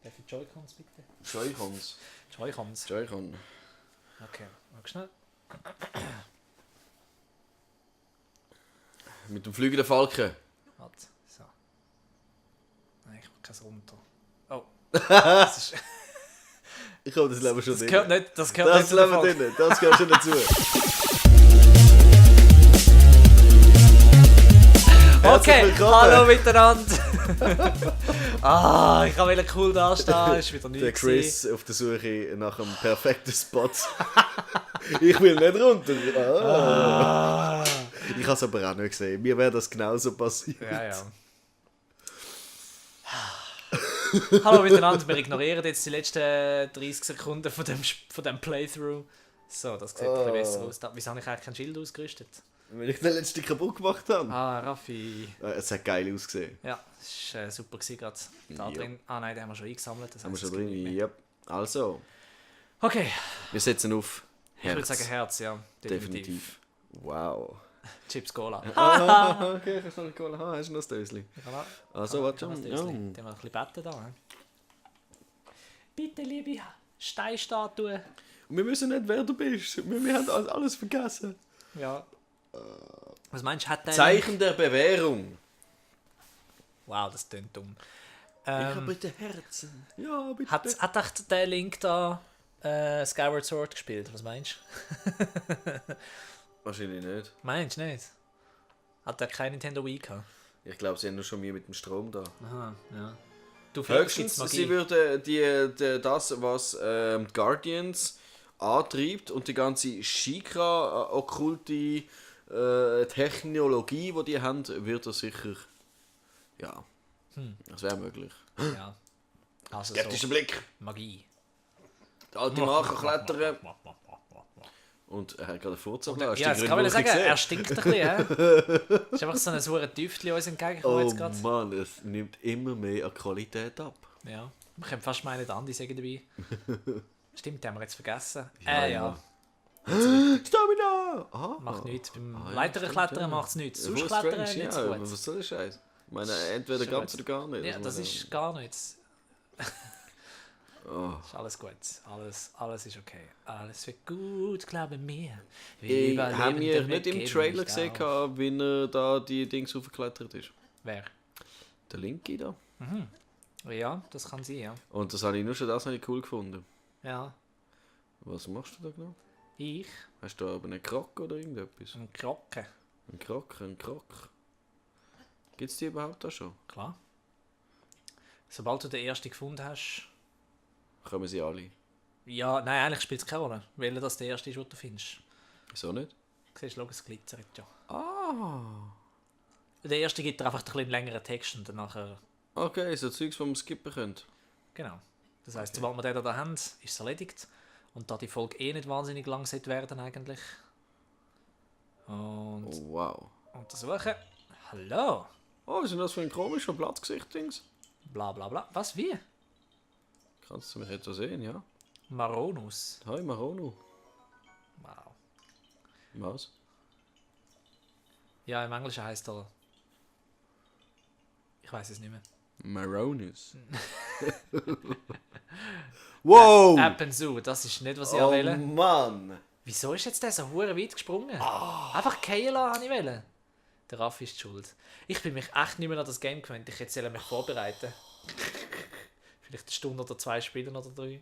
Darf ich Joy-Cons bitte? Joy-Cons. Joy-Cons. Joy-Con. Okay, mach schnell. Mit dem fliegenden Falken. Warte, so. Nein, ich mach keins runter. Oh. Das ist... Ich habe das Leben schon Das gehört nicht, das gehört Das nicht zu der Leben Folge. drin, das gehört schon dazu. Okay, willkommen. hallo miteinander. Ich wollte cool dastehen, ist wieder nichts. Der Chris auf der Suche nach einem perfekten Spot. Ich will nicht runter. Ich habe es aber auch nicht gesehen. Mir wäre das genauso passiert. Ja. Hallo miteinander, wir ignorieren jetzt die letzten 30 Sekunden von dem Playthrough. So, das sieht ein bisschen besser aus. Wieso habe ich eigentlich kein Schild ausgerüstet? Wenn ich den letzten kaputt gemacht habe. Raffi. Es hat geil ausgesehen. Ja, das war super gerade. Da Ja. drin. Nein, den haben wir schon eingesammelt. Das Haben wir heisst, schon es gibt nicht drin? mehr. Ja. Also, Okay, wir setzen auf ich würde Herz. sagen Herz, ja. Definitiv. Wow. Chips Cola. Okay, ich habe noch Cola. Hast du noch ein Döschen? Also, warte schon. Dann haben wir ein bisschen beten da. Bitte, liebe Steinstatue. Wir wissen nicht, wer du bist. Wir haben alles vergessen. Ja. Was meinst du, hat der... Zeichen der Bewährung. Wow, das klingt dumm. Ich habe bitte Herzen. Ja, bitte. Hat echt der Link da Skyward Sword gespielt? Was meinst du? Wahrscheinlich nicht. Meinst du nicht? Hat er kein Nintendo Wii gehabt? Ich glaube, sie haben nur schon mehr mit dem Strom da. Aha, ja. Du Höchstens, Magie. sie würden das, was die Guardians antreibt und die ganze Shikra-okkulte Technologie, die haben, wird das sicher... Ja, das wäre möglich. Ja. Also Skeptischer so Blick. Magie. Der alte Mann kann klettern. Und er hat gerade einen Furz am Lassen. Ja, das kann man sagen, er stinkt ein bisschen. Es ist einfach so ein sauer Tüftchen uns entgegengekommen Oh jetzt gerade. Mann, es nimmt immer mehr an Qualität ab. Ja. Man könnte fast meinen, der Andi sagen dabei. Stimmt, den haben wir jetzt vergessen. Ja. Stamina! Aha. Macht nichts. Beim ja, Leitern stimmt, klettern ja. macht es nichts. Sonst Voll klettern strange, nicht so ja, gut. was soll der Scheiß? Ich meine, entweder Schon ganz gut. oder gar nicht. Ja, das ist gar nichts. Oh. Ist alles gut. Alles ist okay. Alles wird gut, glaube mir. Haben wir nicht im geben Trailer nicht gesehen, auf. wie er da die Dings aufgeklettert ist? Wer? Der Linky da. Ja, das kann sein, ja. Und das habe ich nur schon das habe ich cool gefunden. Ja. Was machst du da genau? Ich? Hast du da aber einen Krok oder irgendetwas? Ein Krocke. Ein Krok. Gibt es die überhaupt da schon? Klar. Sobald du den ersten gefunden hast... Kommen sie alle? Ja, nein, eigentlich spielt es keine Rolle. Welcher das der erste ist, den du findest. Wieso nicht? Du siehst, schau, es glitzert schon. Ah. Der erste gibt dir einfach ein bisschen längeren Text und dann nachher... Okay, so Zeugs, die man skippen könnte. Genau. Das heisst, sobald wir den da haben, ist es erledigt. Und da die Folge nicht wahnsinnig lang sollte werden eigentlich. Und Oh, wow. untersuchen. Hallo. Oh, was ist denn das für ein komischer Blattgesicht-Dings? Bla bla bla. Was, wie? Kannst du mich etwa sehen, ja? Maronus. Hi, Maronu. Wow. Was? Ja, im Englischen heisst er... Ich weiß es nicht mehr. Maronus. Wow! Appenzoo, das ist nicht, was ich Oh wähle. Mann! Wieso ist jetzt der so hure weit gesprungen? Einfach fallen lassen, habe ich wollen. Der Raffi ist die schuld. Ich bin mich echt nicht mehr an das Game gewöhnt. Ich hätte mich vorbereiten. Vielleicht eine Stunde oder 2 spielen oder 3.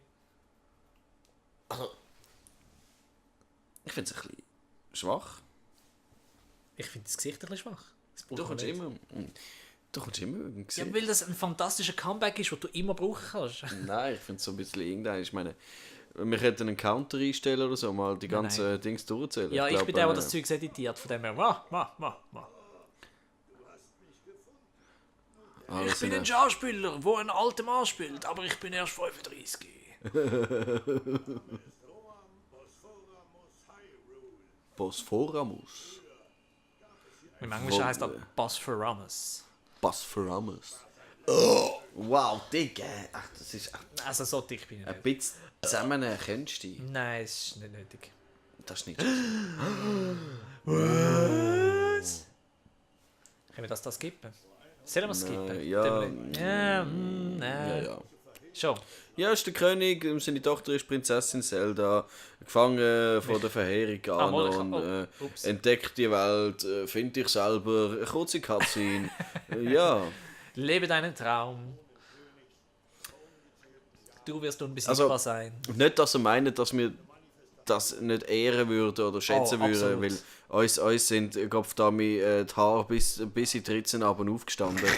Ich finde es ein bisschen schwach. Ich finde das Gesicht ein bisschen schwach. Das braucht Du man kommst nicht. immer... Du kommst immer mit dem Ja, Gesicht. weil das ein fantastischer Comeback ist, den du immer brauchen kannst. Nein, ich finde es so ein bisschen irgendein... Ich meine, wir könnten einen Counter einstellen oder so, mal die ganzen nein. Dings durchzählen. Ja, ich glaub, bin der das Zeug editiert. Von dem her, alles Ich bin in ein Schauspieler, der einen alten Mann spielt, aber ich bin erst 35. Bosphoramus. Im Englischen heisst das Bosphoramus. Bosphoramus. Oh, wow, Digga. Ach, das ist echt Also so dick bin ich ein nicht. bisschen zusammen kennst du dich. Nein, es ist nicht nötig. Das ist nicht... Was? Können wir das skippen? Sollen wir skippen? Nein, ja. Tun wir nicht? Ja, Ja, nein. ja. Schon. Ja, ist der König, seine Tochter ist Prinzessin Zelda, gefangen von der Verheerung Ganon, entdeckt die Welt, findet dich selber, eine kurze Cutscene. Ja. Lebe deinen Traum. Du wirst unbesiegbar Also, sein. Nicht, dass er meint, dass wir das nicht ehren würden oder schätzen würden, weil uns sind die Haare bis in die 13 Abend aufgestanden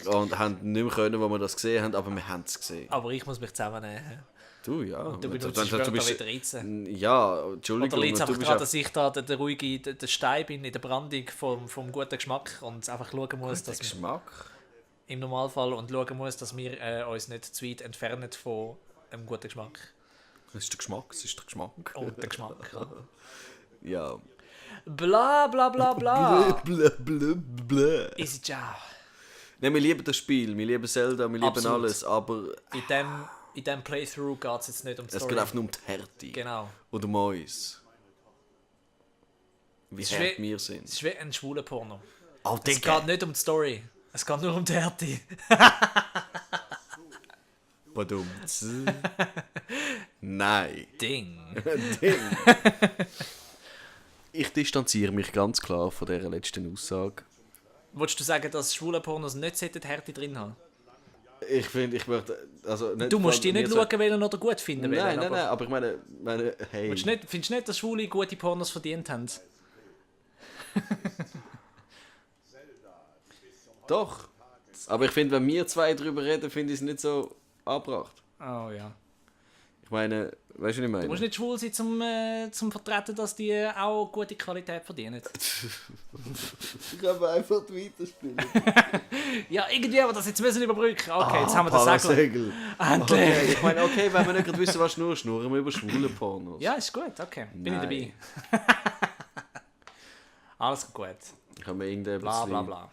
und haben nicht mehr können, wo wir das gesehen haben, aber wir haben es gesehen. Aber ich muss mich zusammennehmen. Du, ja. Und du benutzt später wieder 13. Ja, Entschuldigung. Oder liegt es einfach du bist daran, dass ich da der ruhige der Stein bin in der Brandung vom guten Geschmack und einfach schauen muss, dass wir Geschmack? im Normalfall und schauen muss, dass wir uns nicht zu weit entfernen von einem guten Geschmack. Das ist der Geschmack, das ist der Geschmack. Und der Geschmack. Ja. Bla bla bla bla. Blö, blö, blö. Easy ciao. Nein, wir lieben das Spiel, wir lieben Zelda, wir lieben Absolut. alles, aber In diesem Playthrough geht es jetzt nicht um die es Story. geht einfach nur um die Härte. Genau. Oder um uns. Wie Es ist hart wie- wir Es sind. ist wie ein schwuler Porno. Oh, Es geht nicht um die Story. Es geht nur um die Härte. Badumts. Nein. Ding. Ding. Ich distanziere mich ganz klar von dieser letzten Aussage. Wolltest du sagen, dass schwule Pornos nicht Härte drin haben? Ich finde, ich möchte... Also nicht Du musst die nicht mir schauen wollen oder gut finden wollen. Nein, aber ich meine hey. Findest du nicht, dass Schwule gute Pornos verdient haben? Doch. Aber ich finde, wenn wir zwei darüber reden, finde ich es nicht so angebracht. Oh ja. Ich meine, weißt du, was ich meine? Du musst nicht schwul sein, zum vertreten, dass die auch gute Qualität verdienen. Ich habe einfach weiterspielen. Ja, irgendwie aber das jetzt müssen überbrücken. Okay, jetzt haben wir das Segel. Endlich. Okay. Ich meine, okay, wenn wir nicht gerade wissen, was schnurren wir über schwule Pornos. Ja, ist gut, okay. Bin ich dabei. Alles gut. Ich habe mir irgendetwas Bla bla bla.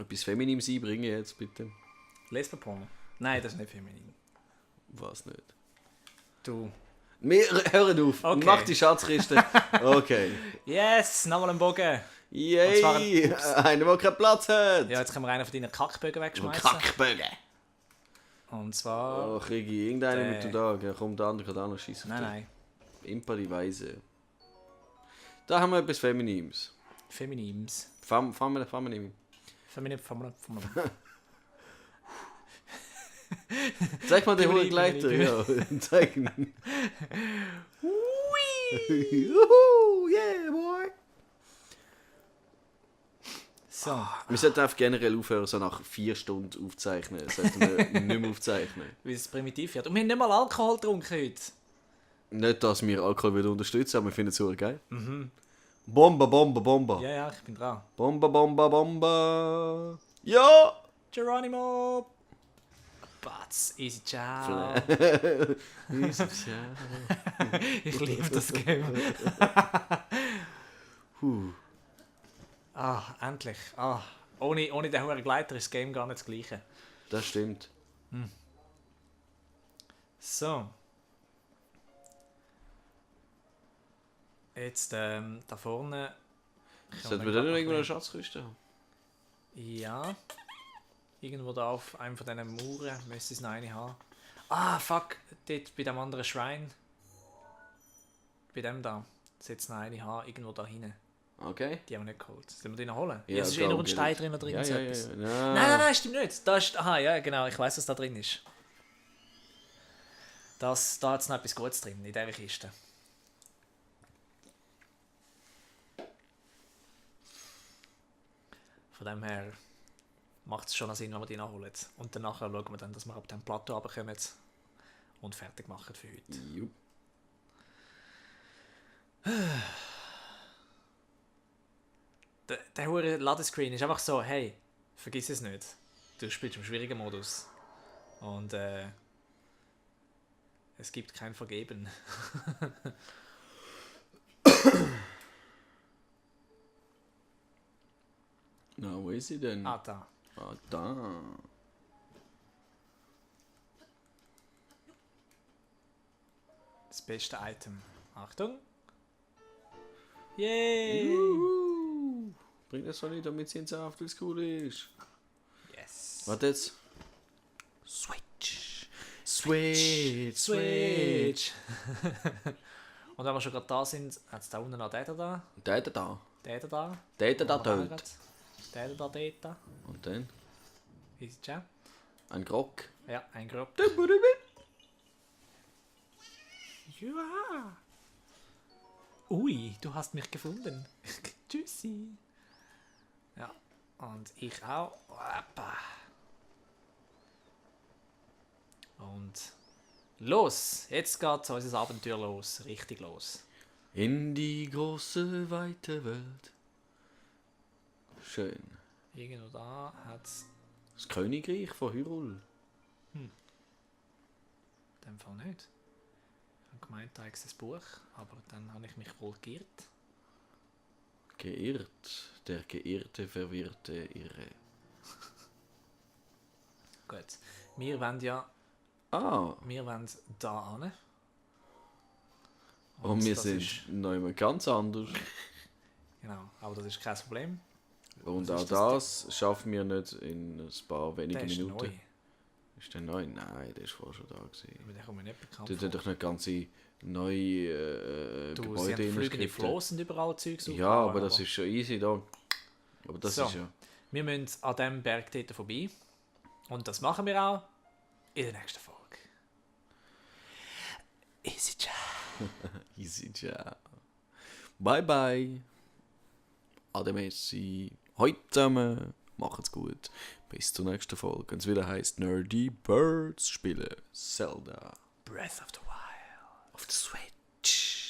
etwas Feminines einbringen jetzt, bitte. Lesbenporno? Nein, das ist nicht feminin. Was nicht? Du. Wir hören auf. Okay. Mach die Schatzkiste. Okay. Yes, nochmal einen Bogen. Yay! Einer, der keinen Platz hat. Ja, jetzt können wir einen von deinen Kackbögen wegschmeißen. Kackbögen. Und zwar... Oh, kriege ich irgendeinen mit du da? Ja, komm, der andere kann auch noch schießen. Nein. Impa die Weise. Da haben wir etwas Feminines. Feminims. Feminin. Feminin. Zeig mal den hohen Bimini, Gleiter. Bimini, Ja, zeig ihn. Hui! Juhu, yeah, boy. So. Wir sollten einfach generell aufhören, so nach 4 Stunden aufzeichnen. Das heißt, wir nicht mehr aufzeichnen. Wie es primitiv wird. Und wir haben nicht mal Alkohol getrunken heute. Nicht, dass wir Alkohol wieder unterstützen, aber wir finden es super geil. Bomba, Bomba, Bomba. Ja, ja, ich bin dran. Bomba, Bomba, Bomba. Ja! Geronimo! Batz, easy ciao. Ich liebe das Game. Endlich. Ohne den hohen Gleiter ist das Game gar nicht das gleiche. Das stimmt. So. Jetzt da vorne. Sollten wir dann noch irgendwo eine Schatzkiste haben? Ja. Irgendwo da auf einem von diesen Mauern müsste es noch eine haben. Ah, fuck. Dort bei dem anderen Schrein. Bei dem da. Sollte es noch eine haben. Irgendwo da hinten. Okay. Die haben wir nicht geholt. Sollen wir die noch holen? Ja, es ist glaub nur ein ich. Stein drin oder irgend so Ja. etwas. Ja. Nein, stimmt nicht. Da ist, aha, ja, genau. Ich weiss, was da drin ist. Da hat es noch etwas Gutes drin, in dieser Kiste. Von dem her macht es schon Sinn, wenn wir die nachholen. Und danach schauen wir dann, dass wir ab dem Plateau runterkommen und fertig machen für heute. Jupp. Der hohe Ladescreen ist einfach so, hey, vergiss es nicht. Du spielst im schwierigen Modus. Und es gibt kein Vergeben. Na, wo ist sie denn? Ah, da. Ah, da. Das beste Item. Achtung. Yay! Juhu. Bring das doch nicht, damit sie ins Saft, weil es cool ist. Yes. Warte jetzt. Switch. Switch. Switch. Und wenn wir schon gerade da sind, hat es da unten noch den da. Der da. Den da. Der da Wo wir dort. hergehen. Den da dort. Und dann Wie sieht's aus? ein Grog. Ja, ein Grub. Ja. Ui, du hast mich gefunden. Tschüssi. Ja, und ich auch. Oppa. Und los, jetzt geht unser Abenteuer los. Richtig los. In die große, weite Welt. Schön. Irgendwo da hat es Das Königreich von Hyrule. in dem Fall nicht. Ich habe gemeint, da ist ein Buch, aber dann habe ich mich wohl geirrt. Geirrt. Der geirrte, verwirrte Irre. Gut. Wir wollen ja wir wollen da hin. Und wir das sind ist- noch immer ganz anders. Genau, aber das ist kein Problem. Und Was auch ist das das schaffen wir nicht in ein paar wenige Der ist Minuten. neu. Ist der neu? Nein, der ist vorher schon da gewesen. Aber der kommt mir nicht bekannt Der vor. hat doch nicht ganze neue Du, sie Gebäude haben fliegende geskriptet. Flossen und überall Zeugs Ja, aufgebaut, aber das ist schon easy da. Aber das So. ist ja... Wir müssen an diesem Berg dort vorbei. Und das machen wir auch in der nächsten Folge. Easy Ciao. Easy, ciao. Bye bye. Ade Messi. Heute zusammen. Macht's gut. Bis zur nächsten Folge. Wenn es wieder heisst Nerdy Birds spielen. Zelda. Breath of the Wild. Auf der Switch.